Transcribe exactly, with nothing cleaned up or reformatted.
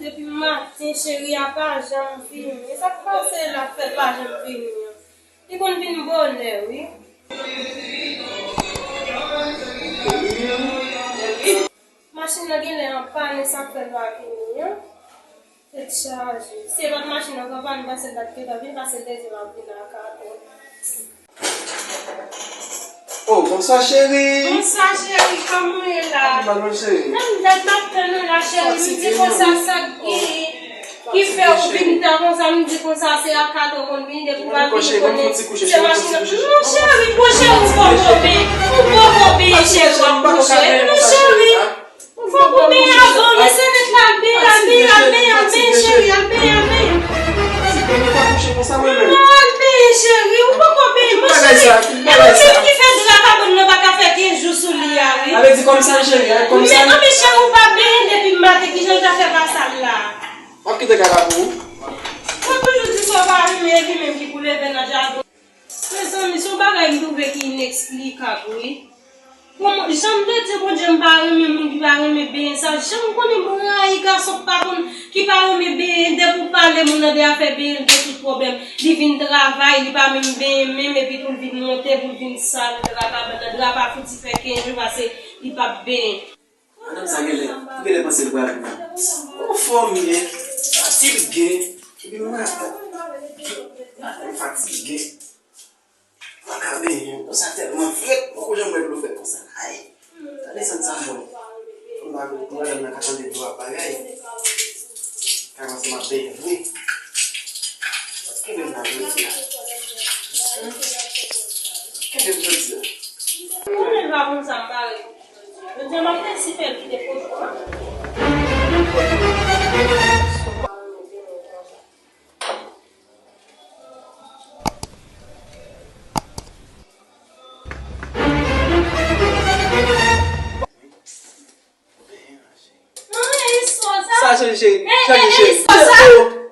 Depi maten, cheri a pa janm vini. E sa k pase l ap fè l pa janm vini an? Li konn vin bonè, wi. Machin nan genlè an pann, e sa k fè l pa vini an. Tèt chaje. Si e pa t machin nan k an pann, m panse l ta t gentan vini, paske l te di l ap vin a katòz. Oh, bonswa, cheri. Bonswa, cheri, kòman w ye la? Ann ba non, cheri. Menm lè m ap tann ou la, cheri, m di konsa sa k gen ki fè w vin ta konsa, m di konsa se a katòz w konn vini, depi w pa vini konnen se machin nan. Non, cheri, bon, cheri, ou poko vini, ou poko vini, cheri, w ap kouche. Non, cheri. Fòk ou benyen avan, men se nèt la, al benyen, al benyen, al benyen, al benyen, cheri, al benyen, al benyen. Ti benyen pa kouche konsa, mwen menm. Non, al benyen, cheri, ou poko benyen, mon cheri. E ou menm ki fè dra kabann nan pa ka fè kenz jou sou li a, wi. Sa vle di kòmsa, cheri, kòmsa. Men, anben, cheri, ou pa benyen depi maten, kijan l ta fè pa sal la? M ap kite kay la pou ou. Ou toujou di sa w pa renmen, e li menm ki pou leve nan jaden. Mezanmi, se yon bagay m twouve ki ineksplikab, wi. Bon, jan m te di Bondye, m pa renmen moun ki pa renmen benyen sa. Jan m konnen m rayi gason k pa konn, ki pa renmen benyen. Depi w pale moun nan de afè benyen, l gen tout pwoblèm. Li vin travay, li pa menm benyen menm, epi tou l vin monte pou l vin sal dra kabann nan. Dra pa fouti fè kenz jou pase li p ap benyen. Madanm sa genlè, m genlè panse l pral vini. Anfòm, ye, fatige, epi maten, maten fatige. Pa ka benyen, dlo sa tèlman frèt, m poko janm wè dlo frèt konsa. Ay, gade sant sa m wè. Fò m pa, madanm nan ka tande dlo ap bagay. Ka panse m ap benyen vre. Kenbe m la jodi a. Kenbe m jodi a. Mwen menm pa konn sa m pare pou jodi a. Jodi a m ap resi fè l kite kote m. Sa cheri, cheri. Cheri, cheri.